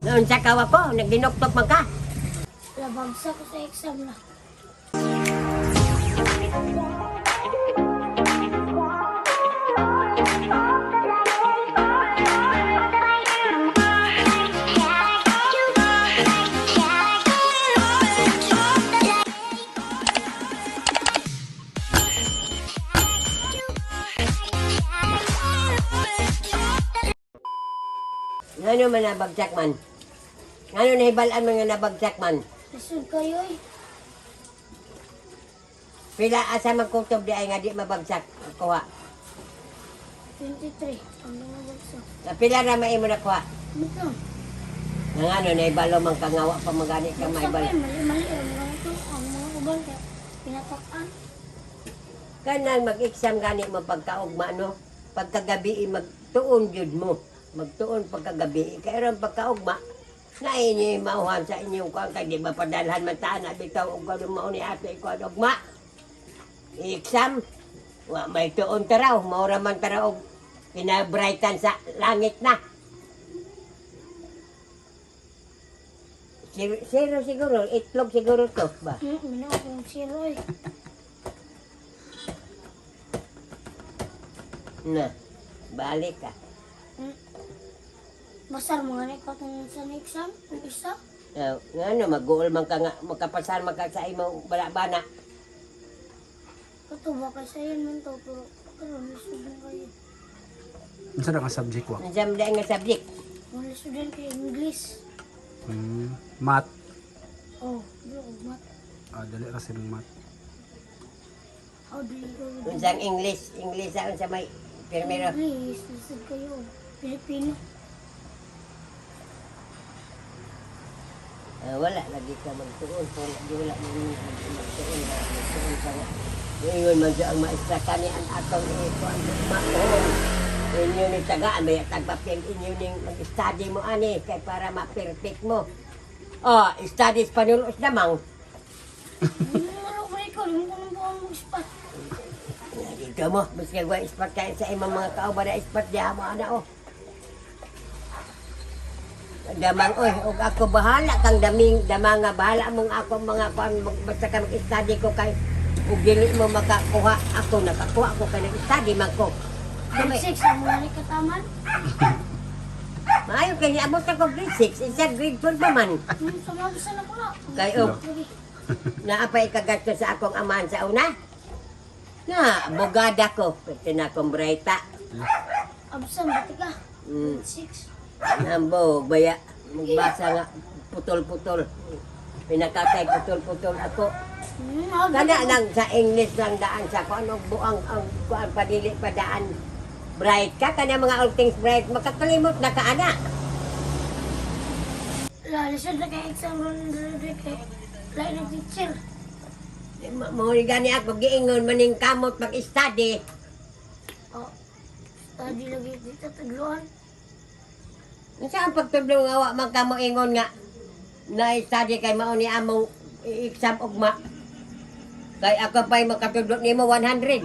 Unsa ka wa ko, nagdinuktok man ka. Labagsak ko sa exam na. Ngano man nabagsak man? Ngano nahibal-an man nga nabagsak man? Lisod kayo eh. Pila asa man kutob di ay nga di mabagsak kuha. 23. Ang mga bagsak. Pila ra maimo na kuha. Wait lang. Nga ngano nahibalo man ka nga wa pa magani ka Bagsak mahibalo. eh. Mali-mali. Ang mga ito. Ang mga uban kaya pinatakan. Kanang mag-exam gani mo pagkaugma no. Pagkagabi magtuon jud mo. Magtuon pagkagabi kay ron pagkaugma na inyo mauhan sa inyong kuan kay di ba padalhan man ta na bitaw og kuan mao ni ate kuan ugma. I-exam wa may tuon taraw mao ra man taraw og pinabrightan sa langit na. Zero, zero siguro, itlog siguro to ba? Minaw akong zero eh. Na, balik ka. Basar mga na kung sa exam. Ang isa. Nga ano, mag-goal man ka nga, makapasar man ka sa imong bana. Kato ba kay sayon man to. Pero karon lisod na kayo. Unsa ra nga subject wa? Unsa man nga subject? Mga lisod din kay English. Math. Oh, bro, mat. Ah, dali ra sa math. How do you go with Unsang English? English sa unsa may primero. English? Lisod kayo. Pilipino. Ah, wala lagi ka magtuon, wala di wala mo magtuon na magtuon ka nga. Ingon man siya ang maestra kani ang atong ikuan maon. Inyo ni tagaan may tagpapil inyo ning mag-study mo ani kay para ma-perfect mo. Oh, studies panulos namang. Ano ko ikaw? Hindi ko nang buong mag-spot. Dito mo, maski wa ispat kayo sa imong mga kauban na ispat diha mo ana oh. Damang oy, og ako bahala kang daming damang nga bahala mong ako mga kuan basta ka mag-study ko kay ug dili mo makakuha ako nakakuha ko kay nag-study man ko. Grade 6 ang mga ni kataman. Maayo kay niabot ako grade 6, isa grade 4 pa man. Sumabisa na ko na. Kay og naapay kagasto sa akong amahan sa una. Na, bugada ko, pwede na akong brayta. Absan, bati ka. Grade 6. Nambo, baya, magbasa nga, putol-putol. Pinakatay, putol-putol ako. How do Kana you- lang sa English lang daan sa kung ano buang ang kuan padili pa daan. Bright ka, kana mga all things bright, makakalimot na ka, ana. La, lisod na kay exam ron ron kay lain ng teacher. Mo ni gani ako giingon maning kamot mag-study. Oh, study lagi dito tagluan. Unsa ang pagtudlo nga wa man kamo ingon nga na-study kay mao ni among i-exam ugma. Kay ako pa'y makatudlo nimo 100.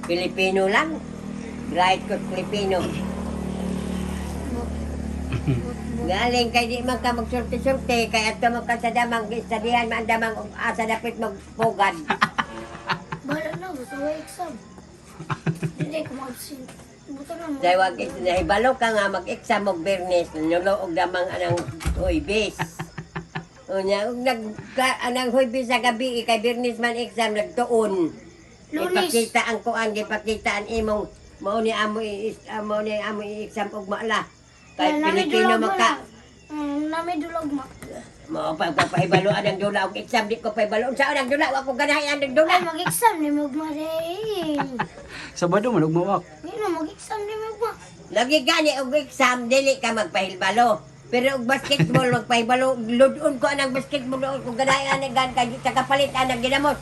Pilipino lang. Right ko Pilipino. Galing kay di man ka magsulti-sulti kay adto man ka sa damang gistudihan man damang og asa dapit magpugad. Bahala na, basta wa exam. Hindi ko ma-absent. Buto na mo. Dahil wag nahibalo ka nga mag-exam og Bernes, nulo og damang anang Huybes. Unya og nag ka, anang Huybes sa gabi kay Bernes man exam nagtuon. Lunes. Ipakita ang kuan, gipakita ang imong mao ni amo i mao ni amo i-exam og maala. Kay Na, nami Pilipino dulog man ma ka. na. Nami dulog ma. Mao pa pahibalo ang dula og exam di ko pahibalo. Unsa ang dula wa ko ganahan ang dula. Ay, mag-exam ni Mugma rin. Sabado man ugmawak. Hindi na, mag-exam ni Mugma. Lagi gani og exam dili ka magpahilbalo. Pero og basketball magpahibalo, ludon ko anang basketball og kung ganahan ang gan kay sa kapalit anang ginamos.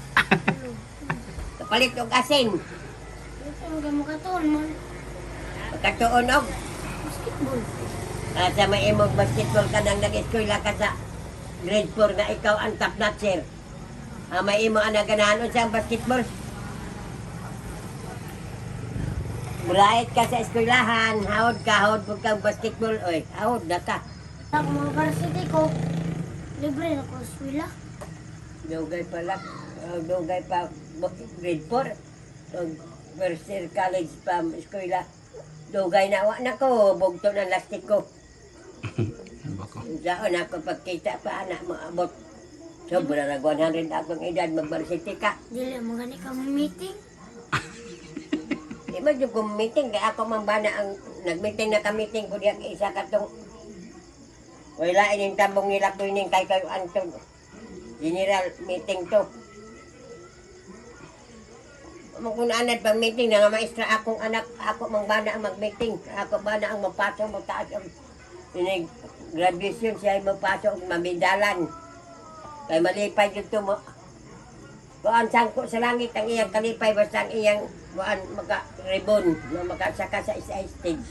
Kapalit og asin. Ito ang gamukatuon man. Pagkatuon og Basketball. sa may imong basketball ka nang nag-eskwela ka sa grade 4 nga ikaw ang top notcher. Ah, may imo ang ganahan unsa ang basketball? Bulait ka sa eskwelahan, hawod ka, hawod pag kang basketball, oy, hawod na ka. Ako mga varsity ko, libre na ko eskwela. Dugay pala, dugay pa, grade 4, first year college pa, eskwela. Dugay na, wa na ko, bugto ng lastik ko. Ano ba ko? Saan ako pagkita pa, anak, maabot. Sobra na 100 akong edad, magbarsity ka. Dili mo gani ka meeting. Di ba yung kung meeting, kaya ako man ba na ang nag-meeting na ka-meeting ko diyan isa katong wala ining tabong nila ko ining kay kayo antong general meeting to. Magunanad pang meeting na nga maestra akong anak, ako mang bana ang mag-meeting, ako bana ang mapasok mo taas ang ining graduation siya ay mapasok og mamidalan. Kay malipay dito mo. Kuan sangko sa langit ang iyang kalipay basta ang iyang kuan maka ribbon na makasaka sa isa stage.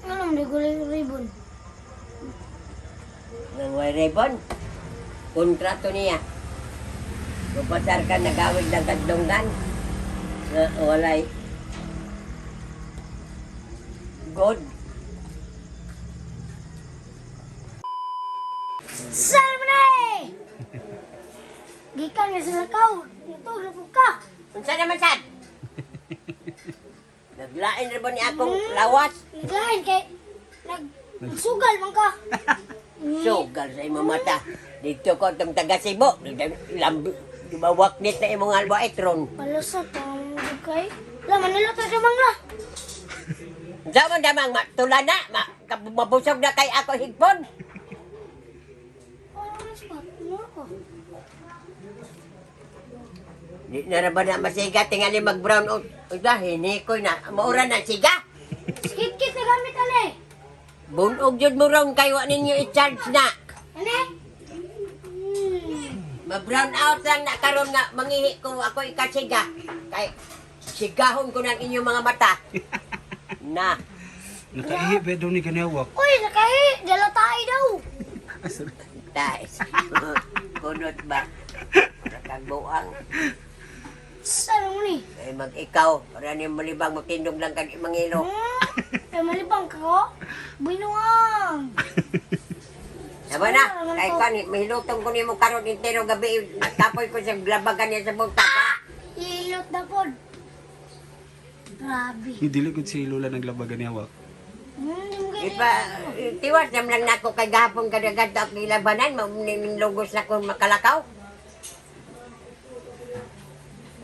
Ano mo di ribbon? Nang way ribbon, kontrato niya. Mapasar ka nagawid ng kadlunggan na walay God. Salve! Gikan nga sa lakaw. Ito na po ka. Unsa naman sad? Naglain ra ba ni akong lawas? Naglain kay nagsugal man ka. Sugal sa imong mata. Dito ko itong taga Cebu. Lamb, nit na imong alwa etron. Palusot ang kay. La Manila ta sa mangla. Unsa man damang matula na, ma, mabusog na kay ako higpon. Ano na spot? Ano ko? Di na ra ba na masiga tingali mag brown out. Usa hinikoy na maura na siga. Skit kit na gamit ane. Bunog jud mo ron kay wa ninyo i-charge na. Ane? Ma-brown out lang na karon nga mangihi ko ako ikasiga. Kay sigahon ko ng inyong mga mata. Na. Nakaihi ba daw ni ganawak? Uy, nakahi! Dala tayo daw! Ay, sorry. Tais. Kunot ba? Nakagbuang. Saan mo ni? Kay mag-ikaw, para ni malibang matindog lang kag mangilo. Hmm? Eh, malibang ka ko? Binuang! Sabi na, kay kan mahilutong ko nimo karon intero gabi kapoy ko sa labagan niya sa bunta. Ilot na pod. Grabe. Dili gud si Lola naglaba ganawak. Hindi mo ganyan. Ipa tiwas nam lang nako kay gahapon kadagad ako ilabanan mao ning lugos na ko makalakaw.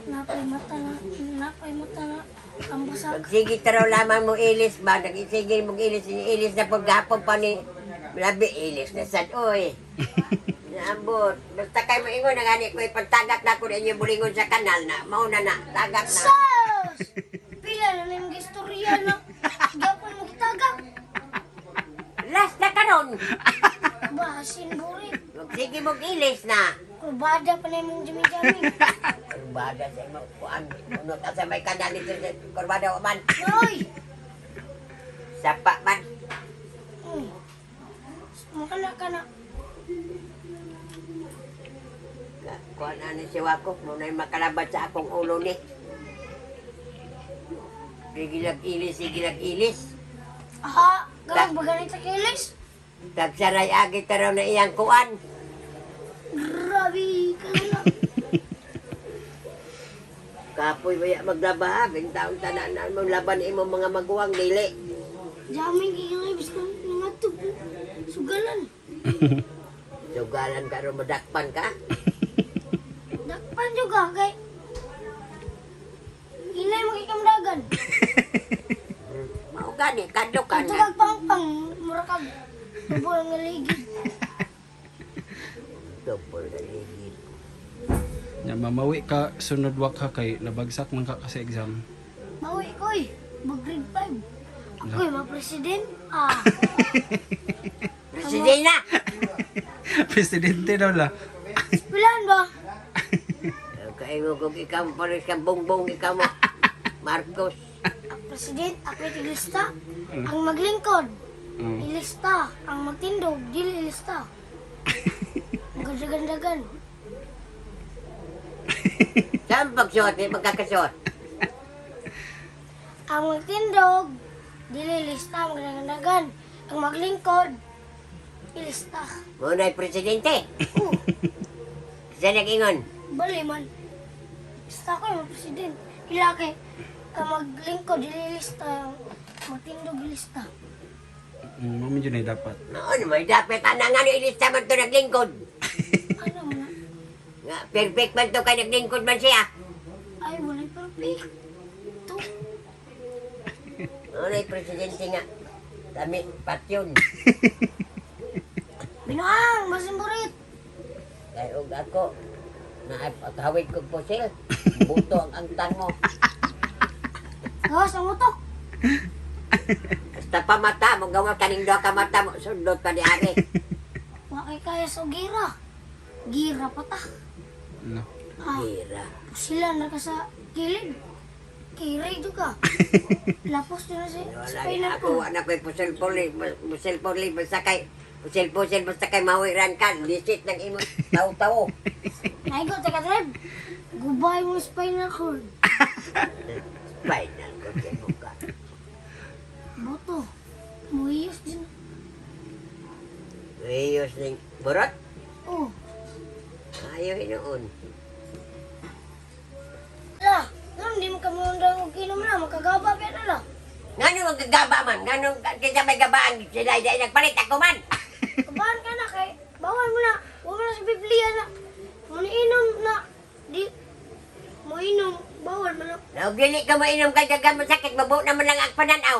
Napay mata na. Napay mata na. Ang basak. Pagsige taraw lamang mo ilis ba nagisige mo ilis ilis na pag gahapon pa ni labi ilis na sad oy. Naambot. Basta kay moingon na gani ko ipagtagak na ko inyo bulingon sa kanal na. Mao na na, tagak na. Sus! Pila na na yung istorya na. Gapon mo kitagak. Last na karon. Basin burit. Magsige mo ilis na. Kurbada pa na yung jami-jami. Kurbada sa imo kuan. Unot sa may kanal dito sa kurbada wa man. Hoy! Sapa man. Makana ka na. Kuan ani si Wako, mo na makalabad sa akong ulo ni. Sige ilis, sige ilis. Aha! Gawag ba ganito kilis? Tagsaray agi taraw na iyang kuan. Grabe ka na. Kapoy baya maglaba ha, taon tanan na mo laban imo mga maguwang dili. Jamin kikilibis ng mga tub. Sugalan. Sugalan ka ro madakpan ka. Dakpan juga kay. Inay mo kay kamdagan. Mao gani kadlokan Ito na. kag pangpang mura kag tubol nga ligid. Tupol na ligid. Nya mamawi ka sunod wak ka kay nabagsak man ka kasi exam. Bawi ko eh. Mag grade 5. Ako eh, ma-president. Ah, Presidente na. Presidente daw la. Pilan ba? Kaingo kung ikaw pares kang bongbong ikaw mo. Marcos. Ang president, ako ilista. Ang maglingkod, ilista. Ang magtindog, dili ilista. Ganda-gandagan. Saan pagsuot? Di magkakasuot. Ang magtindog, dili lista magdagan. Ang maglingkod, ilista. Mao na'y presidente. Oh, Sa nag-ingon. bali man. Lista ko yung president. Ila kay ang maglingkod, dili lista. Ang magtindog, ilista. Mao man jud na dapat. Mao na may dapat ana nga no ilista man to naglingkod. Ano mo na? Nga perfect man to kay naglingkod man siya. Ay, wala perfect. Ito. Mao na'y presidente nga. Kami patyon. Binuang, masimburit. Kay og ako na hawid kog pusil. Buto ang angtang mo. Gawas ang utok. Basta pa mata mo gawa kaning duha ka mata mo sundot pa ni ari. Wa kay kaya sa gira. Gira pa ta. Ala. Ah, Gira. sila na ka sa kilid. Kiri juga. Lapos din na si Wala spinal ako ko. wala ko'y pusil-puli, pusil-puli basta kay pusil-pusil basta kay mawiran ka, lisit ng imong tawo-tawo. Naigo, teka drive. Gubay mo spinal cord. Final ko kay mo ka. Boto. Muhiyos din. Iyos ning burot. Oh. Ayaw hinuon. La, ganun di mo kamundang og inom na, makagaba pa na la. Ngano magagaba man? Ngano kinsa may gabaan sila di nagpalit ako man. Kabahan ka na kay bawal mo na. Huwag mo na sa Biblia na. Muniinom na. Di mo inom, bawal mo na. Naog dili ka mainom kay dagan mo sakit mabuo naman lang ang pananaw.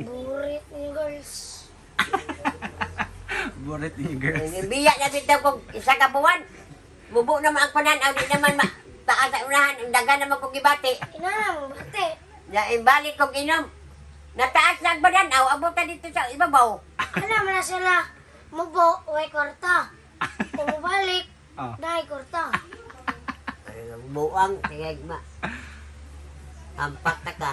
Burit niyo girls. Burit ni girls. Biya na bitaw kog isa ka buwan. Mubo naman ang pananaw di naman ma taas sa unahan ang dagan naman kog gibati. Inanang, bate. Na imbalik kog inom. Nataas na ang pananaw abot na dito sa ibabaw. Ano man na sila? Mubo, way kwarta. Kung mubalik, Ah. dahil kwarta. Ano, buang sige ma. Ampak ta ka.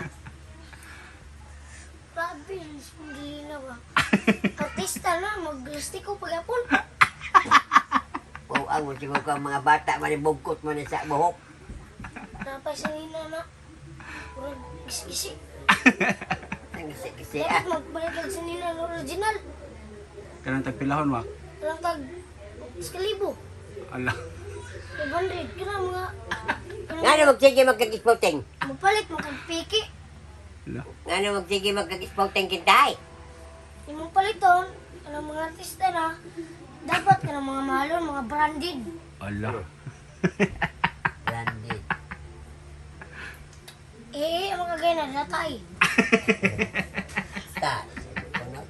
Grabe, hindi na ba? Artista na, maglastiko pagyapon. Buang mo siguro ka ang mga bata man bugkot mo na sa buhok. Napay sa nina na. Murag gisi-gisi. Ang gisi-gisi ah. Dapat magbalik lang sa nina ng original. Kanang tagpilahon wa. Walang tag, iskalibo. Ala. 500, kana mga... Kana Ngano magsige magkag-spouting? Mapalit, makagpiki. Ala. Ngano magsige magkag-spouting kintay? Imong paliton, kanang mga artista na, dapat kanang mga mahalon, mga branded. Ala. Grande. Eh, ang mga gaya na, datay. Ta. Ano?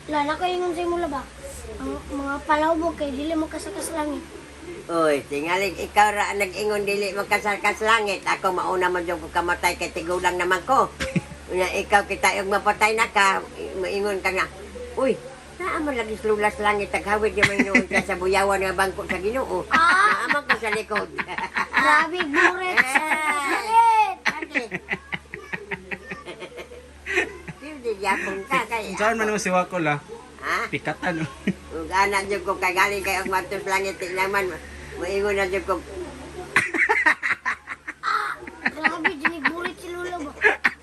Lala ko ingon sa imo ba? Ang mga palawbog kay dili mo kasakas langit. Uy, tingalig ikaw ra ang nag-ingon dili magkasarkas langit. Ako mauna man jud ko kamatay kay tigulang naman ko. Unya ikaw kita yung mapatay na ka, maingon ka nga. Uy, naa man lagi slulas langit taghawid yung maingon ka sa buyawan nga bangko sa Ginoo. Ah! Naa man ko sa likod. Grabe, buret sa buret. Ate. Hindi yapon ka kay. Saan man mo si Wako la? Ha? Pikatan. Ug ana jud ko kay galing kay og matos langit di naman. Maingon na jud ko. Grabe, dinig buret si Lola ba?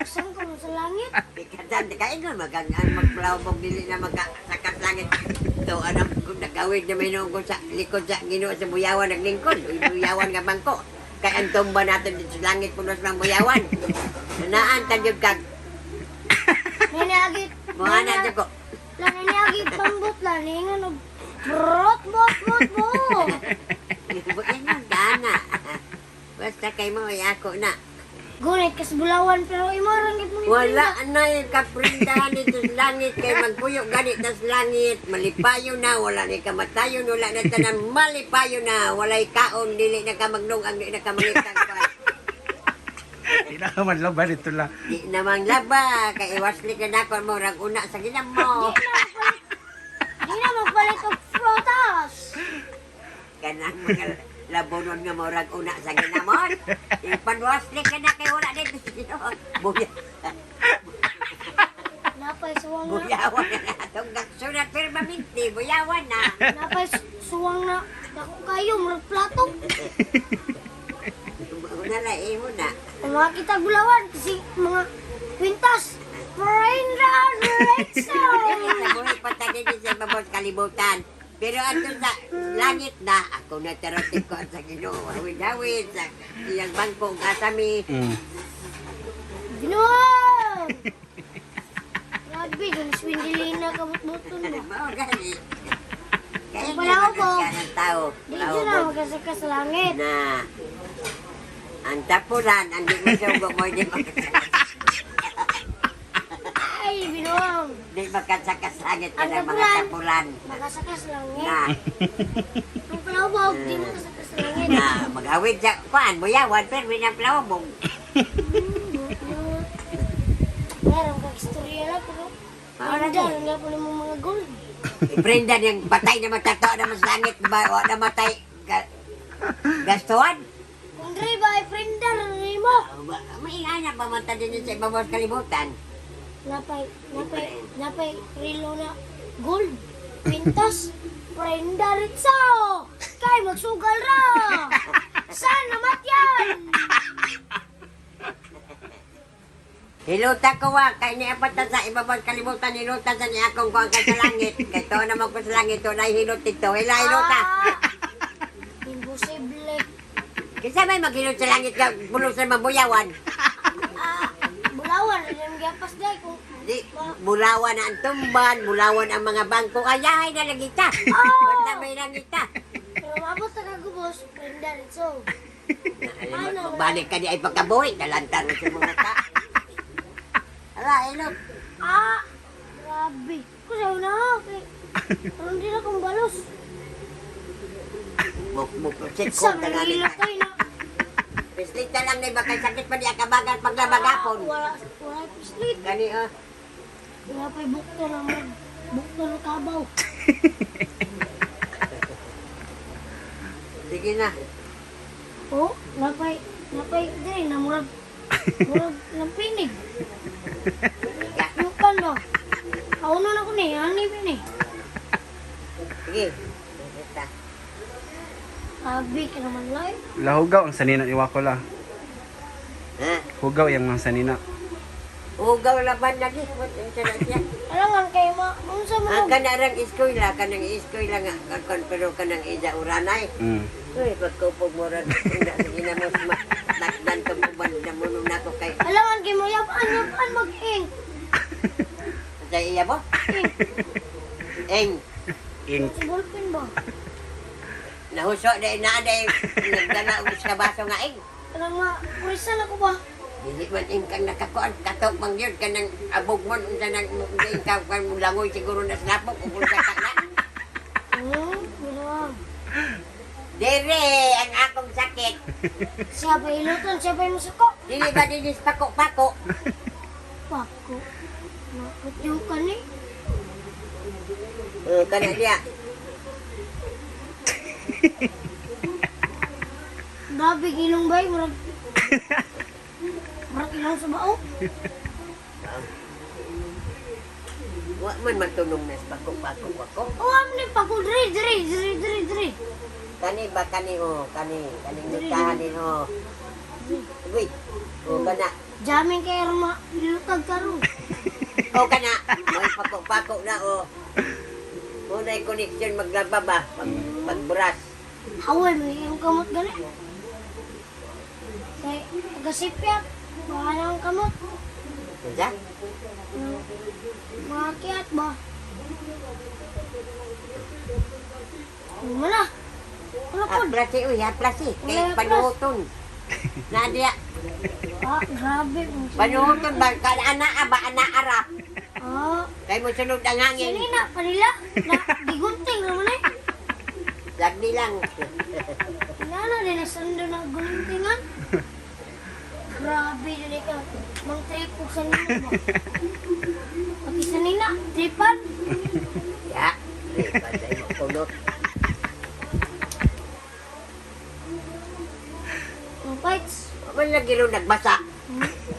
Saan ka mo sa langit? Pikatan di kaingon magang ang magplawbog dili na magkasakat langit. To anang kung nagawid na may ko sa likod sa Ginoo sa buyawan naglingkod. Uy, buyawan nga bangko. Kay ang tumba natin dito sa langit punos ng buyawan. Naan ta jud kag Niniagit. mga na jud ko. La niniagit pambot la ningon og brot bot bot bot. Ingon gana. Basta kay mo ay ako na. Gunit kas bulawan pero imoran gid mo ni Wala na yung kaprindahan dito sa langit kay magpuyo ganit na sa langit malipayo na wala ni kamatayon wala na tanan malipayo na walay kaon dili na ka magnung-ang di na ka mangitag pa. Di na ka man laban ito la. Di namang laba kay iwasli ka na kon mo rag una sa ginam mo. Di na magpalit og prutas. Kanang mga labonon nga mo rag una sa ginamon. Ipanwasli ka na kay wala dito sa Ginoo. Buya, Napay suwang na. buyawan na na atong gaksunat permanente buyawan na. Napay suwang na. Dako kayo murag plato. Una la imo na. Makita gulawan kasi mga kwintas. Brenda Ritzo! Dili sa buhi pa ta dili sa babos kalibutan. Pero ato sa langit na, ako na tarotik ko sa Ginoo. Awid-awid sa iyang bangko ug asami. Ginoo! Grabe, ganun swindilina kabut-buton ba? Mao gani. Kaya Wala wala ko. ko. Ng tao. Di dyan na magkasaka sa langit. Na ang tapulan, ang di mo sugo mo, di makasaka. Ay, binuang. Di makasaka sa langit ka Ang ng mga tapulan. tapulan. Makasaka sa langit. Na, Ang palawag, di makasaka sa langit. na maghawid sa, kuan, buyawan, pero winang plawabong. Meron kang istorya na, pero Mao na Brenda, di. nga po namang mga gold. Brenda niyang patay na matataw na mas langit ba o namatay gastuan. Kung dre ba, ay Brenda, rin mo. May anak ba man tayo sa ibabos kalibutan? Napay, napay, napay, rilo na gold. Pintas, Brenda Rizzo! Kay magsugal ra! Saan namatyan? Hiluta ko wa kay niya pa ta sa ibabos kalibutan hiluta sa niya akong kuang kay sa langit. Kay to naman ko sa langit to na hilot dito. Hila hiluta. Ah, imposible. Kinsa may maghilot sa langit ka bulos sa mabuyawan. Ah, bulawan, rin gapas day kung Di bulawan ang tumban, bulawan ang mga bangko. Ayahay na lagi ta. Basta may langit ta. pero maabot na kagubos, Brenda Rizzo. Ano, balik ka di ay pagkabuhi, talantar mo sa mga ta. Ala, hilot. Ah, grabe. Kusaw na ako. Kay, parang di na kong balos. Muk-muk, sit ko, Sa tanganin. mga tayo na. Pislita lang na iba kay sakit pa di akabagal paglabagapon. Ah, wala, wala pislit. Gani ah. Wala pa'y bukto na mag, bukto na kabaw. Sige na. Oh, napay, napay, diri na murag, murag lampinig. Yukan ba? Ako na ko ni, ani ba ni? Sige. Pislita. Sabi ka naman lai. Lahugaw ang sanina ni Wakola. Ha? Hugaw yung mga sanina. Ugaw laban lagi. What ang sarap siya. Alangan kay ma, unsa man Ang og kanarang eskwela, kanang eskwela nga, kakon pero kanang ija uranay. Uy, pagkupog mo rin, hindi na mo takdan ka mo ba, namunong na ko kay, alangan kay mo yapan yapan mag-ing. sa iya mo? Eng, Ink. Sa ballpen ba? nahuso na na nagdala og sa baso nga eng. Kanang ma, purisan ako ba? Dili man ing kang nakakuan, katok mang yun, kanang abog mo, unsa nang ing kang kan mo langoy siguro na slapok, ug unsa ka na. Ginawa. Dire, ang akong sakit. Siya pa iluton, siya pa musuko. Dili ba dinis pako-pako? Pako. Nakutyukan ni. Eh, kana diya. Grabe ilong bay, murag murag ilong sa bao. Wa man magtunong nas pako-pako ako. Oh, am ni pako diri diri diri diri diri. Kani ba kani oh, kani kaning nikahan din oh. Uy, oh kana. Jamming kay ma ilutag karon. Oh kana. May pako-pako na oh. Muna'y connection maglaba ba, mag, magbrush. Hawal mo yung kamot gani. Kay tagasipya, baka na ang kamot. Unsa? Mga kiat ba? Ano na? Ano po? Aplasi uy, aplasi. Kay Wala, panuhuton. Na diya, Ah, grabe. panuhuton ba kana ana ba ana ara. Ah, Kay mo sunod ang hangin. sinina panila na gigunting naman eh. Lagdi lang. Wala na din nasando na guntingan. Grabe din ka. Mang trip og sanina ba? Pati sanina, tripan. Ya. Ay, patay mo kulot. Ang fights. Man lagi ro nagbasa.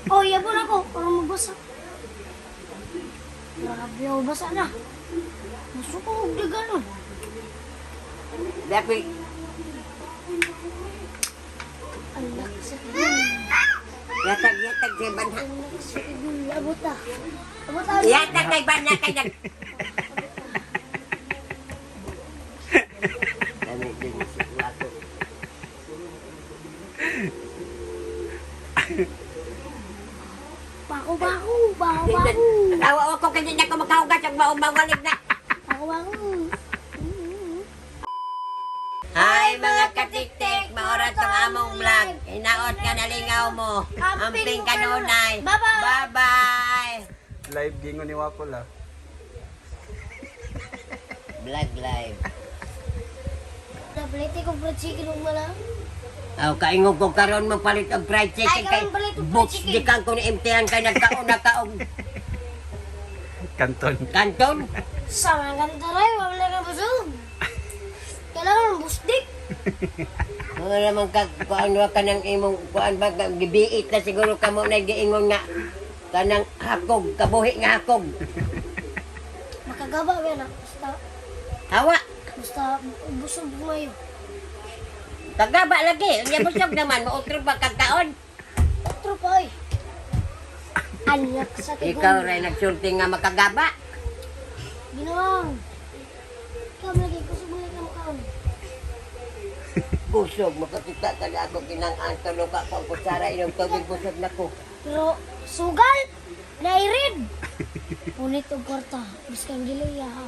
Oh, yabon ako. Parang magbasa. Grabe ako, basa na. Masuko og daga nun. Dapat Ang laki sa kanya. Yatag, yatag kay banha. Abot ah. Abot ah. Yatag kay banha kay nag. Dami din si Wato. Bako, bako. Bako, bako. Awa ako kay di na ko makahugas ang maong mawalig na. Bako, bako. Hi mga katiktik, maorat tong among vlog. Hinaot nga nalingaw mo. Amping kanunay. Bye-bye. Bye-bye. Live gingon ni Wakol ah. Vlog live. Nabalite ko fried chicken ug mala. Aw, kaingog ko karon mo palit og fried chicken Ay, kay karon palit og fried books chicken. di kang kun imtihan kay nagkaon na kaog Kanton. kanton. Sa mga ganito rin, wala ka busog. Kailangan ng busdik. Mga naman ka kuan wa ka ng imong kuan ba gibiit na siguro kamo na giingon nga kanang hakog kabuhi nga hakog. Makagaba ba na? Basta, Hawa, basta busog mayo. kagaba lagi. Unya busog naman mautro ba kag kaon? Otro pa ay. Anak sa tigon. Ikaw ray nagsulti nga makagaba. Ginawang. Ikaw lagi, kusog mo lagi ang kaon. Busog makakita ka na ako kinang ang tulo ka ko ang kutsara inom tubig busog na ko. Pero sugal, nairid. Punit og kwarta, biskan dili ya ha.